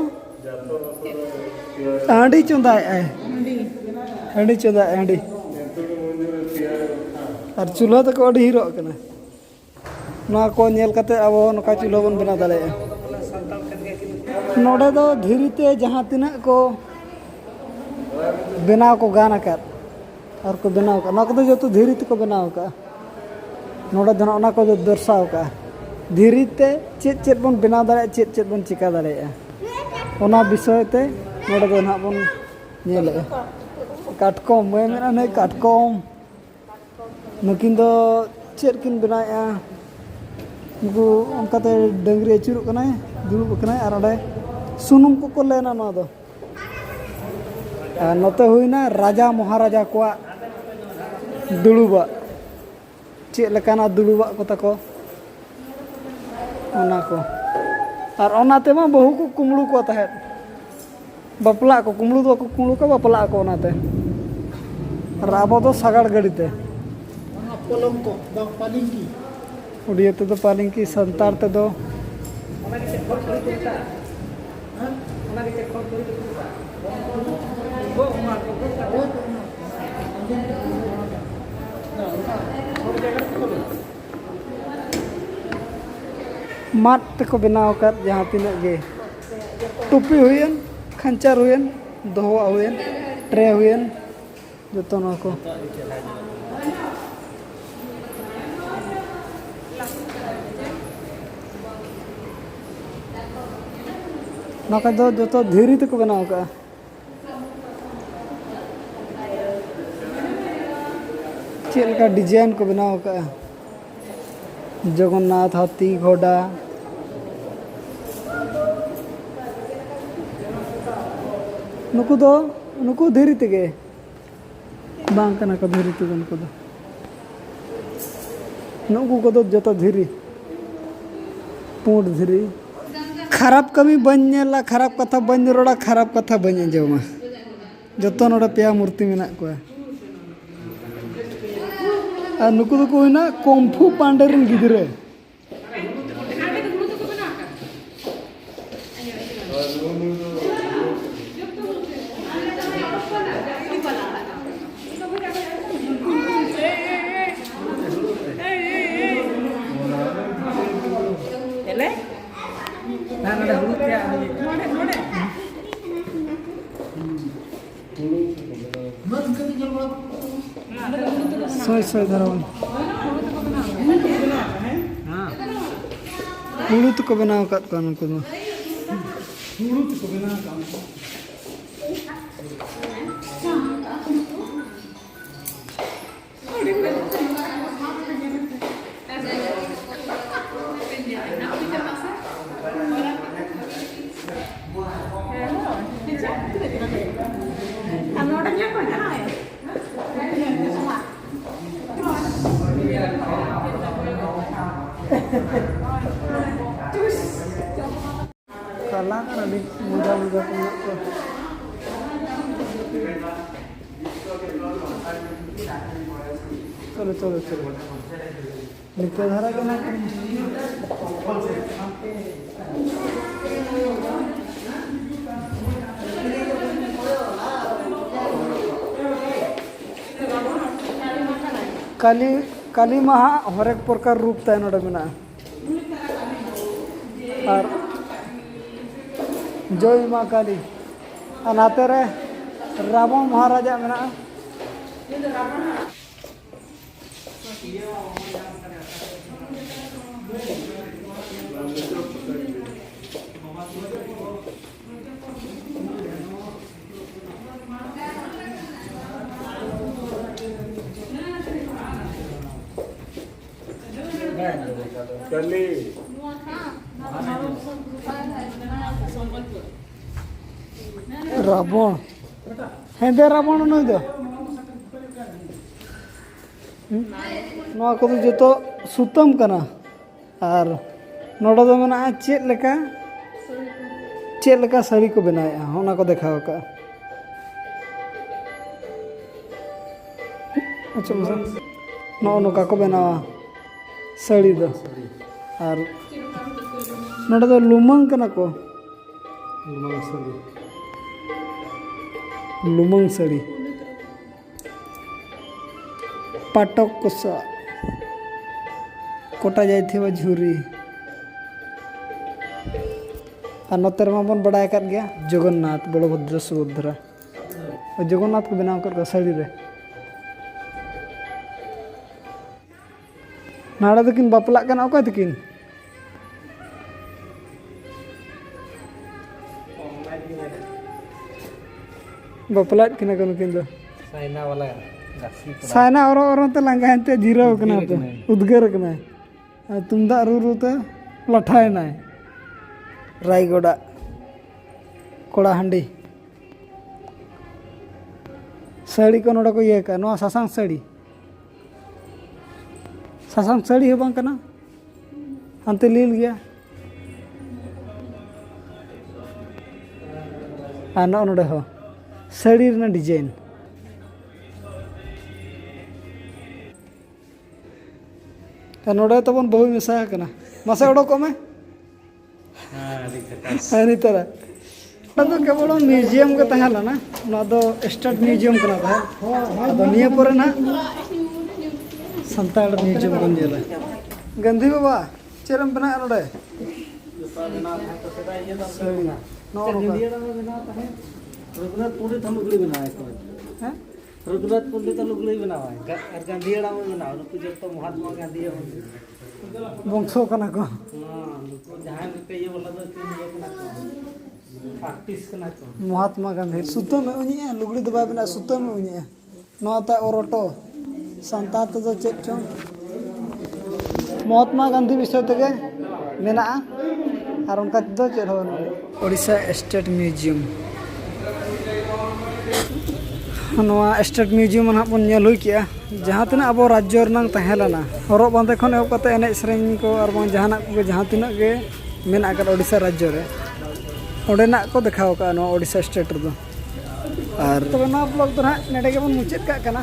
ᱦᱟᱺᱰᱤ ᱪᱚᱸᱫᱟᱭᱮᱫᱼᱟᱭ᱾ ᱦᱟᱺᱰᱤ ᱪᱚᱸᱫᱟᱭᱮᱫᱼᱟᱭ, ᱦᱟᱺᱰᱤ᱾ ᱟᱨ ᱪᱩᱞᱦᱟᱹ ᱛᱟᱠᱚ ᱟᱹᱰᱤ ᱦᱤᱨᱚᱜ ᱠᱟᱱᱟ᱾ ᱱᱚᱣᱟ ᱠᱚ ᱧᱮᱞ ᱠᱟᱛᱮ ᱟᱵᱚ ᱱᱚᱝᱠᱟ ᱪᱩᱞᱦᱟᱹ ᱵᱚᱱ ᱵᱮᱱᱟᱣ ᱫᱟᱲᱮᱭᱟᱜᱼᱟ᱾ ᱱᱚᱰᱮ ᱫᱚ ᱫᱷᱤᱨᱤ ᱛᱮ ᱡᱟᱦᱟᱸ ᱛᱤᱱᱟᱹᱜ ᱠᱚ ᱵᱮᱱᱟᱣ ᱠᱚ ᱜᱟᱱ ᱟᱠᱟᱫ ᱟᱨ ᱠᱚ ᱵᱮᱱᱟᱣ ᱟᱠᱟᱫ, ᱱᱚᱣᱟ ᱠᱚᱫᱚ ᱡᱚᱛᱚ ᱫᱷᱤᱨᱤ ᱛᱮᱠᱚ ᱵᱮᱱᱟᱣ ᱟᱠᱟᱫᱼᱟ᱾ ᱱᱚᱰᱮ ᱫᱚ ᱱᱚᱜᱼᱚ ᱱᱟ ᱠᱚ ᱫᱚᱨᱥᱟᱣ ᱟᱠᱟᱫᱼᱟ, ᱫᱷᱤᱨᱤ ᱛᱮ ᱪᱮᱫ ᱪᱮᱫ ᱵᱚᱱ ᱵᱮᱱᱟᱣ ᱫᱟᱲᱮᱭᱟᱜᱼᱟ, ᱪᱮᱫ ᱪᱮᱫ ᱵᱚᱱ ᱪᱤᱠᱟᱹ ᱫᱟᱲᱮᱭᱟᱜᱼᱟ, ᱚᱱᱟ ᱵᱤᱥᱚᱭ ᱛᱮ ᱱᱚᱰᱮ ᱫᱚ ᱱᱟᱦᱟᱜ ᱵᱚᱱ ᱧᱮᱞᱮᱫᱼᱟ᱾ ᱠᱟᱴᱠᱚᱢ, ᱢᱟᱹᱭ ᱢᱮᱱᱟ ᱱᱩᱭ ᱠᱟᱴᱠᱚᱢ᱾ ᱱᱩᱠᱤᱱ ᱫᱚ ᱪᱮᱫ ᱠᱤᱱ ᱵᱮᱱᱟᱣᱮᱫᱼᱟ? ᱱᱩᱠᱩ ᱚᱱᱠᱟᱛᱮ ᱰᱟᱹᱝᱨᱤ ᱟᱹᱪᱩᱨᱚᱜ ᱠᱟᱱᱟᱭ, ᱫᱩᱲᱩᱵ ᱟᱠᱟᱱᱟᱭ, ᱟᱨ ᱚᱸᱰᱮ ᱥᱩᱱᱩᱢ ᱠᱚᱠᱚ ᱞᱮᱱᱟ ᱱᱚᱣᱟ ᱫᱚ᱾ ᱟᱨ ᱱᱚᱛᱮ ᱦᱩᱭᱱᱟ ᱨᱟᱡᱟ ᱢᱚᱦᱟᱨᱟᱡᱟ ᱠᱚᱣᱟᱜ ᱫᱩᱲᱩᱵᱟᱜ᱾ ᱪᱮᱫ ᱞᱮᱠᱟᱱᱟ ᱫᱩᱲᱩᱵᱟᱜ ᱠᱚ ᱛᱟᱠᱚ? ᱚᱱᱟ ᱠᱚ᱾ ᱟᱨ ᱚᱱᱟ ᱛᱮᱢᱟ ᱵᱟᱹᱦᱩ ᱠᱚ ᱠᱩᱢᱵᱽᱲᱩ ᱠᱚᱣᱟ ᱛᱟᱦᱮᱸᱫ, ᱵᱟᱯᱞᱟᱜ ᱠᱚ ᱠᱩᱢᱵᱽᱲᱩ ᱫᱚ ᱵᱟᱠᱚ ᱠᱩᱢᱵᱽᱲᱩ ᱠᱚᱣᱟ, ᱵᱟᱯᱞᱟᱜ ᱟᱠᱚ ᱚᱱᱟᱛᱮ᱾ ᱟᱨ ᱟᱵᱚ ᱫᱚ ᱥᱟᱜᱟᱲ ᱜᱟᱹᱰᱤ ᱛᱮ᱾ ᱚᱱᱟ ᱯᱚᱞᱚᱝᱠᱚ, ᱵᱟᱝ ᱯᱟᱞᱤᱝᱠᱤ᱾ ᱩᱲᱤᱭᱟ ᱛᱮᱫᱚ ᱯᱟᱞᱤᱝᱠᱤ, ᱥᱟᱱᱛᱟᱲ ᱛᱮᱫᱚ ᱢᱟᱫ ᱛᱮᱠᱚ ᱵᱮᱱᱟᱣ ᱟᱠᱟᱫ ᱡᱟᱦᱟᱸ ᱛᱤᱱᱟᱹᱜ ᱜᱮ, ᱴᱩᱯᱤ ᱦᱩᱭᱮᱱ, ᱠᱷᱟᱧᱪᱟᱨ ᱦᱩᱭᱮᱱ, ᱫᱚᱦᱚᱣᱟᱜ ᱦᱩᱭᱮᱱ, ᱴᱨᱮ ᱦᱩᱭᱮᱱ, ᱡᱚᱛᱚ ᱱᱚᱣᱟ ᱠᱚ᱾ ᱱᱚᱣᱟ ᱠᱚᱫᱚ ᱡᱚᱛᱚ ᱫᱷᱤᱨᱤ ᱛᱮᱠᱚ ᱵᱮᱱᱟᱣ ᱟᱠᱟᱫᱼᱟ᱾ ᱪᱮᱫ ᱞᱮᱠᱟ design ᱠᱚ ᱵᱮᱱᱟᱣ ᱟᱠᱟᱫᱼᱟ, ᱡᱚᱜᱚᱱᱱᱟᱛᱷ, ᱦᱟᱹᱛᱤ, ᱜᱷᱚᱰᱟ᱾ ᱱᱩᱠᱩ ᱫᱚ, ᱱᱩᱠᱩ ᱫᱷᱤᱨᱤ ᱛᱮᱜᱮ᱾ ᱵᱟᱝ ᱠᱟᱱᱟ ᱠᱚ ᱫᱷᱤᱨᱤ ᱛᱮᱫᱚ ᱱᱩᱠᱩ ᱫᱚ᱾ ᱱᱩᱠᱩ ᱠᱚᱫᱚ ᱡᱚᱛᱚ ᱫᱷᱤᱨᱤ, ᱯᱩᱸᱰ ᱫᱷᱤᱨᱤ᱾ ᱠᱷᱟᱨᱟᱯ ᱠᱟᱹᱢᱤ ᱵᱟᱹᱧ ᱧᱮᱞᱟ, ᱠᱷᱟᱨᱟᱯ ᱠᱟᱛᱷᱟ ᱵᱟᱹᱧ ᱨᱚᱲᱟ, ᱠᱷᱟᱨᱟᱯ ᱠᱟᱛᱷᱟ ᱵᱟᱹᱧ ᱟᱸᱡᱚᱢᱟ᱾ ᱡᱚᱛᱚ ᱱᱚᱰᱮ ᱯᱮᱭᱟ ᱢᱩᱨᱛᱤ ᱢᱮᱱᱟᱜ ᱠᱚᱣᱟ᱾ ᱟᱨ ᱱᱩᱠᱩ ᱫᱚᱠᱚ ᱦᱩᱭᱱᱟ ᱠᱚᱢᱯᱷᱩ ᱯᱟᱱᱰᱮ ᱨᱮᱱ ᱜᱤᱫᱽᱨᱟᱹ᱾ ᱪᱮᱞᱮ? ᱱᱚᱰᱮ ᱦᱩᱲᱩ ᱛᱮᱭᱟᱜ ᱦᱩᱭᱩᱜ᱾ ᱱᱚᱰᱮ, ᱱᱚᱰᱮ᱾ ᱥᱚᱭ ᱥᱚᱭ ᱫᱷᱟᱨᱟ ᱵᱚᱱ᱾ ᱦᱩᱲᱩ ᱛᱮᱠᱚ ᱵᱮᱱᱟᱣ ᱟᱠᱟᱫ ᱠᱚᱣᱟ ᱱᱩᱠᱩ ᱫᱚ᱾ ᱦᱩᱲᱩ ᱛᱮᱠᱚ ᱵᱮᱱᱟᱣ ᱟᱠᱟᱫ ᱠᱚᱣᱟ᱾ ᱟᱹᱰᱤ ᱢᱚᱡᱟ ᱢᱚᱡᱟ ᱠᱚ ᱢᱮᱱᱟᱜ ᱠᱚᱣᱟ᱾ ᱪᱚᱞᱚ, ᱪᱚᱞᱚ, ᱪᱚᱞᱚ᱾ ᱱᱤᱛᱚᱜ ᱫᱷᱟᱨᱟ ᱜᱮ ᱱᱟᱜ ᱠᱟᱹᱞᱤ, ᱠᱟᱹᱞᱤ ᱢᱟ ᱦᱟᱸᱜ ᱦᱚᱨᱮᱠ ᱯᱨᱚᱠᱟᱨ ᱨᱩᱯ ᱛᱟᱭ ᱱᱚᱰᱮ ᱢᱮᱱᱟᱜᱼᱟ᱾ ᱟᱨ ᱡᱚᱭ ᱢᱟ ᱠᱟᱞᱤ᱾ ᱟᱨ ᱱᱟᱛᱮ ᱨᱮ ᱨᱟᱵᱚᱬ ᱢᱚᱦᱟᱨᱟᱡᱟᱜ ᱢᱮᱱᱟᱜᱼᱟ᱾ ᱠᱟᱞᱤ᱾ ᱨᱟᱵᱚᱬ᱾ ᱦᱮᱸᱫᱮ ᱨᱟᱵᱚᱬ ᱱᱩᱭ ᱫᱚ᱾ ᱦᱩᱸ? ᱱᱚᱣᱟ ᱠᱚᱫᱚ ᱡᱚᱛᱚ ᱥᱩᱛᱟᱹᱢ ᱠᱟᱱᱟ᱾ ᱟᱨ ᱱᱚᱰᱮ ᱫᱚ ᱢᱮᱱᱟᱜᱼᱟ ᱪᱮᱫ ᱞᱮᱠᱟ, ᱪᱮᱫ ᱞᱮᱠᱟ ᱥᱟᱹᱲᱤ ᱠᱚ ᱵᱮᱱᱟᱣᱮᱫᱼᱟ, ᱚᱱᱟ ᱠᱚ ᱫᱮᱠᱷᱟᱣ ᱟᱠᱟᱫᱼᱟ᱾ ᱟᱪᱪᱷᱟ, ᱢᱟᱥᱮ᱾ ᱱᱚᱜᱼᱚ ᱱᱚᱝᱠᱟ ᱠᱚ ᱵᱮᱱᱟᱣᱟ ᱥᱟᱹᱲᱤ ᱫᱚ᱾ ᱟᱨ ᱱᱚᱰᱮ ᱫᱚ ᱞᱩᱢᱟᱹᱝ ᱠᱟᱱᱟ ᱠᱚ᱾ ᱞᱩᱢᱟᱹᱝ ᱥᱟᱹᱲᱤ᱾ ᱞᱩᱢᱟᱹᱝ ᱥᱟᱹᱲᱤ᱾ ᱯᱟᱴᱚᱠ ᱠᱚᱥᱟ᱾ ᱠᱚᱴᱟ ᱡᱟᱭᱛᱷᱤᱵᱟ ᱡᱷᱩᱨᱤ᱾ ᱟᱨ ᱱᱚᱛᱮ ᱨᱮᱢᱟ ᱵᱚᱱ ᱵᱟᱰᱟᱭ ᱟᱠᱟᱫ ᱜᱮᱭᱟ ᱡᱚᱜᱚᱱᱱᱟᱛᱷ, ᱵᱚᱲᱚᱵᱷᱚᱫᱨᱚ, ᱥᱩᱵᱷᱚᱫᱨᱟ᱾ ᱡᱚᱜᱚᱱᱱᱟᱛᱷ ᱠᱚ ᱵᱮᱱᱟᱣ ᱟᱠᱟᱫ ᱠᱚᱣᱟ ᱥᱟᱹᱲᱤ ᱨᱮ᱾ ᱱᱟᱰᱮ ᱫᱚᱠᱤᱱ ᱵᱟᱯᱞᱟᱜ ᱠᱟᱱᱟ, ᱚᱠᱚᱭ ᱛᱟᱹᱠᱤᱱ? ᱵᱟᱯᱞᱟᱭᱮᱫ ᱠᱤᱱᱟ ᱠᱚ ᱱᱩᱠᱤᱱ ᱫᱚ᱾ ᱥᱟᱭᱱᱟ ᱵᱟᱞᱟ ᱜᱟᱹᱥᱤ ᱠᱚᱲᱟ᱾ ᱥᱟᱭᱱᱟ ᱚᱨᱚᱜ ᱚᱨᱚᱜ ᱛᱮ ᱞᱟᱸᱜᱟᱭᱮᱱ ᱛᱮ ᱡᱤᱨᱟᱹᱣ ᱠᱟᱱᱟ ᱩᱫᱽᱜᱟᱹᱨ ᱦᱟᱯᱮ᱾ ᱠᱟᱱᱟᱭ᱾ ᱩᱫᱽᱜᱟᱹᱨ ᱠᱟᱱᱟᱭ᱾ ᱟᱨ ᱛᱩᱢᱫᱟᱜ ᱨᱩ ᱨᱩ ᱛᱮ ᱞᱟᱴᱷᱟᱭᱮᱱᱟᱭ᱾ ᱨᱟᱭᱜᱚᱰᱟ ᱠᱚᱲᱟ ᱦᱟᱺᱰᱤ᱾ ᱥᱟᱹᱲᱤ ᱠᱚ ᱱᱚᱰᱮ ᱠᱚ ᱤᱭᱟᱹ ᱠᱟᱜᱼᱟ, ᱱᱚᱣᱟ ᱥᱟᱥᱟᱝ ᱥᱟᱹᱲᱤ᱾ ᱥᱟᱥᱟᱝ ᱥᱟᱹᱲᱤ ᱦᱚᱸ ᱵᱟᱝ ᱠᱟᱱᱟ, ᱦᱟᱱᱛᱮ ᱞᱤᱞ ᱜᱮᱭᱟ᱾ ᱟᱨ ᱱᱚᱜᱼᱚ ᱱᱚᱰᱮ ᱦᱚᱸ ᱥᱟᱹᱲᱤ ᱨᱮᱱᱟᱜ ᱰᱤᱡᱟᱭᱤᱱ᱾ ᱟᱨ ᱱᱚᱰᱮ ᱛᱟᱵᱚᱱ ᱵᱟᱹᱦᱩᱭ ᱢᱮᱥᱟ ᱟᱠᱟᱱᱟ᱾ ᱢᱟᱥᱮ ᱚᱰᱚᱠᱚᱜ ᱢᱮ᱾ ᱦᱮᱸ, ᱱᱤᱛᱚᱜ ᱱᱚᱰᱮ ᱫᱚ ᱠᱮᱵᱚᱞ ᱢᱤᱭᱩᱡᱤᱭᱟᱢ ᱜᱮ ᱛᱟᱦᱮᱸ ᱞᱮᱱᱟ᱾ ᱱᱚᱣᱟ ᱫᱚ ᱥᱴᱮᱴ ᱢᱤᱭᱩᱡᱤᱭᱟᱢ ᱠᱟᱱᱟ ᱛᱟᱦᱮᱸᱫ᱾ ᱟᱫᱚ ᱱᱤᱭᱟᱹ ᱯᱚᱨᱮ ᱱᱟᱦᱟᱜ ᱥᱟᱱᱛᱟᱲ ᱢᱤᱭᱩᱡᱤᱭᱟᱢ ᱵᱚᱱ ᱧᱮᱞᱟ᱾ ᱜᱟᱱᱫᱷᱤ ᱵᱟᱵᱟ, ᱪᱮᱫ ᱮᱢ ᱵᱮᱱᱟᱣᱮᱫᱼᱟ ᱱᱚᱰᱮ? ᱥᱟᱹᱲᱤ᱾ ᱱᱚᱜᱼᱚ ᱱᱚᱝᱠᱟ᱾ ᱨᱚᱜᱷᱩᱱᱟᱛᱷ ᱯᱚᱱᱰᱤᱛ ᱦᱚᱸ ᱞᱩᱜᱽᱲᱤ ᱵᱮᱱᱟᱣ ᱟᱠᱚ᱾ ᱦᱮᱸ? ᱨᱚᱜᱷᱩᱱᱟᱛᱷ ᱯᱚᱱᱰᱤᱛ ᱦᱚᱸ ᱞᱩᱜᱽᱲᱤ ᱵᱮᱱᱟᱣᱟᱭ᱾ ᱜᱟ-, ᱟᱨ ᱜᱟᱱᱫᱷᱤ ᱦᱟᱲᱟᱢ ᱦᱚᱸ ᱵᱮᱱᱟᱣᱟ᱾ ᱱᱩᱠᱩ ᱡᱚᱛᱚ ᱢᱚᱦᱟᱛᱢᱟ ᱜᱟᱱᱫᱷᱤ ᱦᱚᱸ᱾ ᱵᱚᱝᱥᱚ ᱠᱟᱱᱟ ᱠᱚ᱾ ᱦᱮᱸ, ᱱᱩᱠᱩ ᱡᱟᱦᱟᱸᱭ ᱱᱚᱛᱮ ᱤᱭᱟᱹ ᱵᱟᱞᱟ ᱫᱚ ᱮᱠᱮᱱ ᱤᱭᱟᱹ ᱠᱟᱱᱟ ᱠᱚ᱾ ᱟᱨᱴᱤᱥᱴ ᱠᱟᱱᱟ ᱠᱚ᱾ ᱢᱚᱦᱟᱛᱢᱟ ᱜᱟᱱᱫᱷᱤ ᱥᱩᱛᱟᱹᱢ ᱮ ᱩᱧᱮᱜᱼᱟ, ᱞᱩᱜᱽᱲᱤ ᱫᱚ ᱵᱟᱭ ᱵᱮᱱᱟᱣᱟ, ᱥᱩᱛᱟᱹᱢ ᱮ ᱩᱧᱮᱜᱼᱟ᱾ ᱱᱚᱣᱟ ᱛᱟᱭ ᱚᱨᱚᱴᱚ, ᱥᱟᱱᱛᱟᱲ ᱛᱮᱫᱚ ᱪᱮᱫ ᱪᱚᱝ, ᱢᱚᱦᱟᱛᱢᱟ ᱜᱟᱱᱫᱷᱤ ᱵᱤᱥᱚᱭ ᱛᱮᱜᱮ ᱢᱮᱱᱟᱜᱼᱟ, ᱟᱨ ᱚᱱᱠᱟ ᱛᱮᱫᱚ ᱪᱮᱫ ᱦᱚᱸ ᱵᱟᱹᱱᱩᱜᱼᱟ᱾ ᱳᱰᱤᱥᱟ ᱥᱴᱮᱴ ᱢᱤᱭᱩᱡᱤᱭᱟᱢ, ᱱᱚᱣᱟ ᱥᱴᱮᱴ ᱢᱤᱭᱩᱡᱤᱭᱟᱢ ᱱᱟᱦᱟᱜ ᱵᱚᱱ ᱧᱮᱞ ᱦᱩᱭ ᱠᱮᱜᱼᱟ᱾ ᱡᱟᱦᱟᱸ ᱛᱤᱱᱟᱹᱜ ᱟᱵᱚ ᱨᱟᱡᱽᱡᱚ ᱨᱮᱱᱟᱜ ᱛᱟᱦᱮᱸ ᱞᱮᱱᱟ, ᱦᱚᱨᱚᱜ ᱵᱟᱸᱫᱮ ᱠᱷᱚᱱ ᱮᱦᱚᱵ ᱠᱟᱛᱮ ᱮᱱᱮᱡ ᱥᱮᱨᱮᱧ ᱠᱚ ᱟᱨ ᱵᱟᱝ ᱡᱟᱦᱟᱱᱟᱜ ᱠᱚᱜᱮ, ᱡᱟᱦᱟᱸ ᱛᱤᱱᱟᱹᱜ ᱜᱮ ᱢᱮᱱᱟᱜ ᱟᱠᱟᱫ ᱳᱰᱤᱥᱟ ᱨᱟᱡᱽᱡᱚ ᱨᱮ, ᱚᱸᱰᱮᱱᱟᱜ ᱠᱚ ᱫᱮᱠᱷᱟᱣ ᱟᱠᱟᱫᱼᱟ ᱱᱚᱣᱟ ᱳᱰᱤᱥᱟ ᱥᱴᱮᱴ ᱨᱮᱫᱚ᱾ ᱟᱨ ᱛᱚᱵᱮ ᱱᱚᱣᱟ ᱵᱞᱚᱜ ᱫᱚ ᱱᱟᱦᱟᱜ ᱱᱚᱰᱮ ᱜᱮᱵᱚᱱ ᱢᱩᱪᱟᱹᱫ ᱠᱟᱜ ᱠᱟᱱᱟ᱾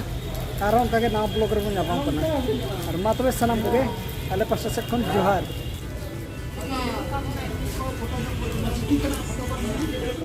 ᱟᱨᱦᱚᱸ ᱚᱱᱠᱟᱜᱮ ᱱᱟᱣᱟ ᱵᱞᱚᱜ ᱨᱮᱵᱚᱱ ᱧᱟᱯᱟᱢ ᱠᱟᱱᱟ᱾ ᱟᱨ ᱢᱟ ᱛᱚᱵᱮ ᱥᱟᱱᱟᱢ ᱠᱚᱜᱮ ᱟᱞᱮ ᱯᱟᱥᱴᱟ ᱥᱮᱫ ᱠᱷᱚᱱ ᱡᱚᱦᱟᱨ᱾